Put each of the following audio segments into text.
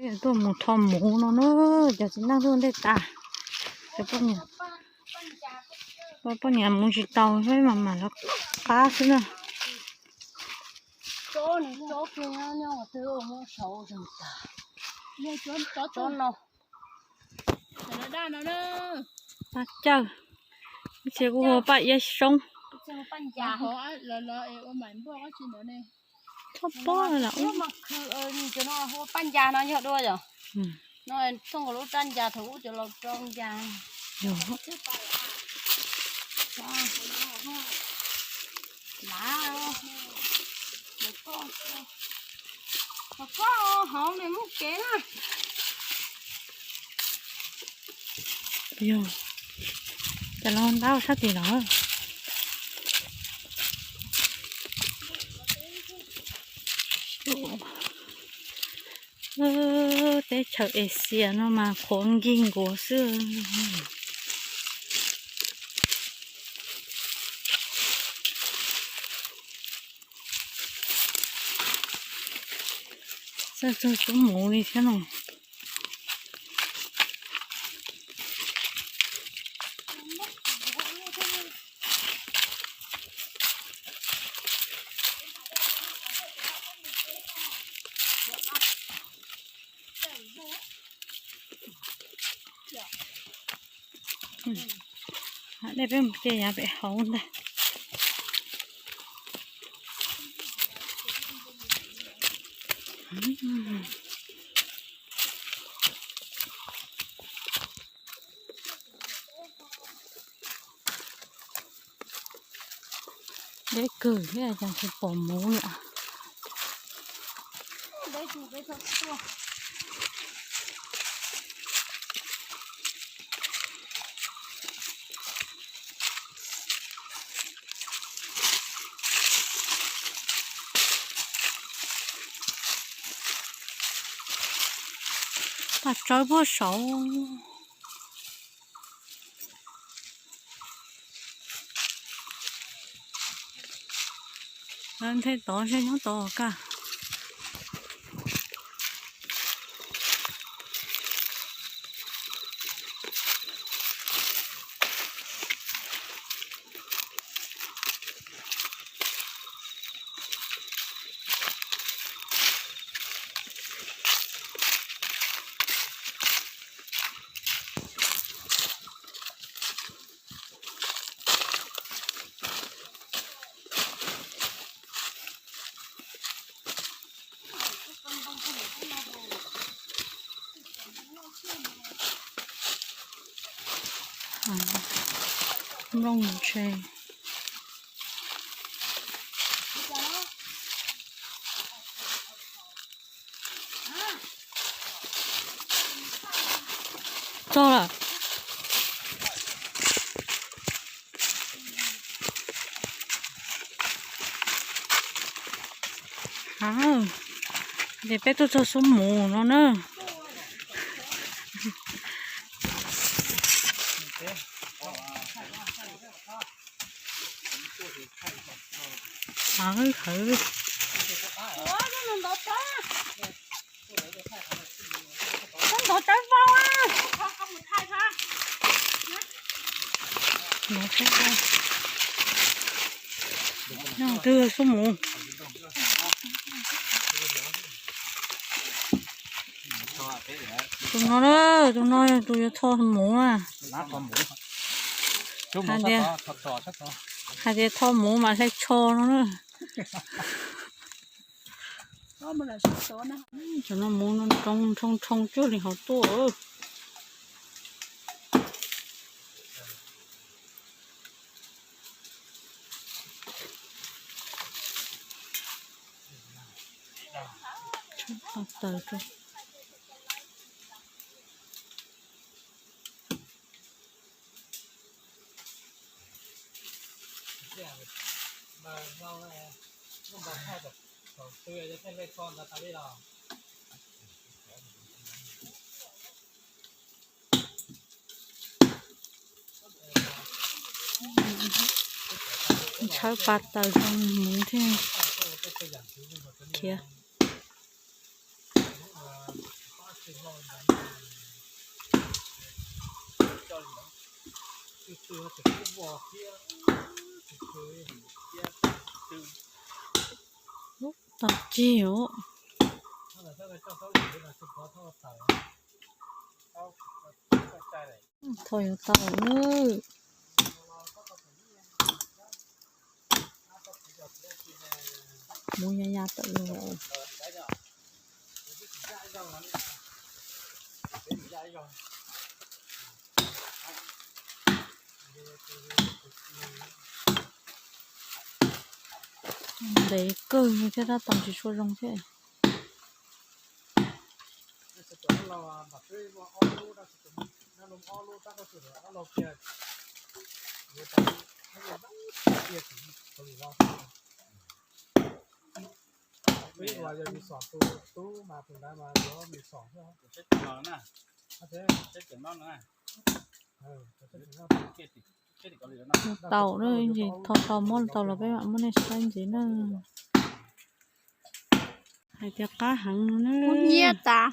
Tuaj mus tho muv no na, cov txiv neej tuaj ntej tas. Cov poj niam, poj niam mus tsis tau, mam mam los qab xwb na. Paj Cawj, ib txhia kuj hu Paj Iab Soob. Txhob pob lawm. Paj Ncas no yog dua yom? No thooj nkaus lub raj ncas thaum ub cov laus rau ncas. Koj hauv nws muaj kev na. Yog, cas los ntab sab tim los. Teb chaws Asia no mas qhuav nkig nkuav xwb. Txawj txog xub muv li thiab no. Dej peb mus ce yav pem hauv ntag. Deb kawg thiab cas tsis pom muv li. Paj tsawb puag saud. Nthe tod ntshe nyob tod kaj. Nplooj ntse. Txog lawm. Ces peb tuaj txog xub mus no na. Hawv hawv. Nov twb xub mus. Tus no na, tus no tus yuav tho mus na. Hais tias, hais tias tho mus mas hle tsho no na. Cov no mus no nroo nroo nroo cuag li hauv tuaj. Taws rau. Ntshawb pas taws rau mus thiab khiav. Tau cig os. Tho yuav tau lawm. Muab ya ya tawm los. Ntev kawg thiab tab tom tsis tshua zoo thiab. Mus tau na, thaum tau muab tau los peb mam muab nej saib ntxiv na. Hais tias qab heev no na. Nyiab tas.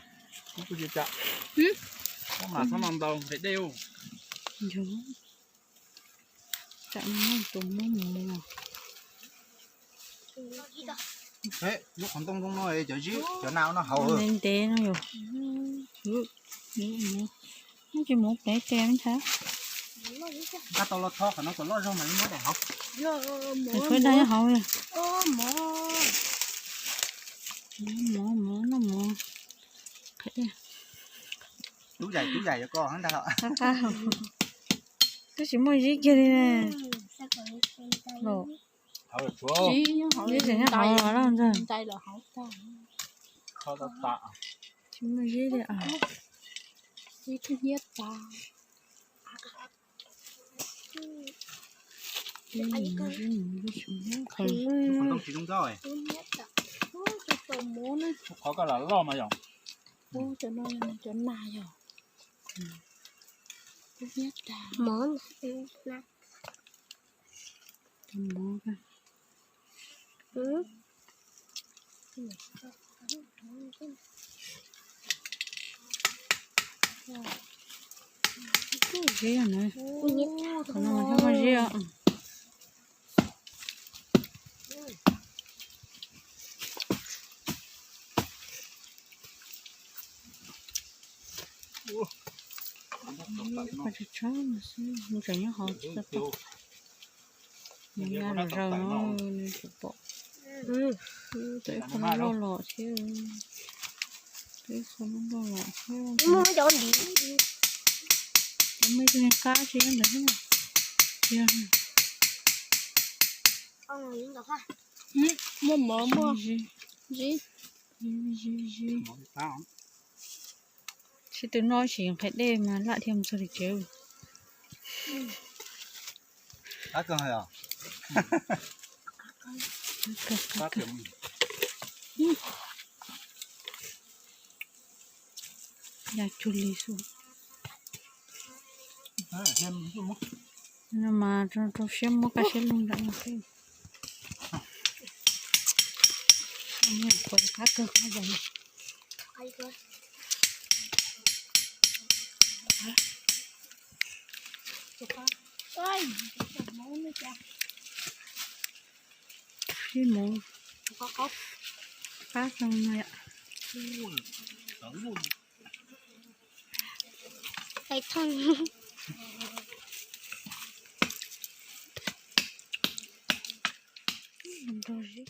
Tsam no tus muab mus. Lub qhov ntoo zoo no cov zib cov nau no hauv. Ntev ntev no yom. Tsis mus pem tes me ntxhais. Nqa tau los tho qhov no kom loj zog mas muab daim hauv. Tus tshuab daj nyob hauv li. Mov, mov, noj mov. Tub zais tub zais yuav koj ntag. Tab sis muaj zib kiag li ne. Zib tseem nyob hauv los ntag. Tsis muaj zib li. Qhov ko los loj mas yom. Cov nas yog. Cov mov. Zib na, qhov no mas muaj zib os. Qhov tshab tshab no xwb, mus tseem nyob hauv tsis tau pom. Nws ya los zaws no, nws tsis pom. Tau ib qho loj loj thiab. Tau ib qho loj loj loj thiab. Muaj ib tug qab tsis ntawd thiab. Muaj mov muaj zib. Sib tus no sim nqhis dej mas laj thiaj mus txog tim tsev. Ya cug li xwb. No mas rau siab muab kaj siab lug nram no xwb. Qab kawg qab zoo. Sib mov qab zoo no yom. Nrog zib.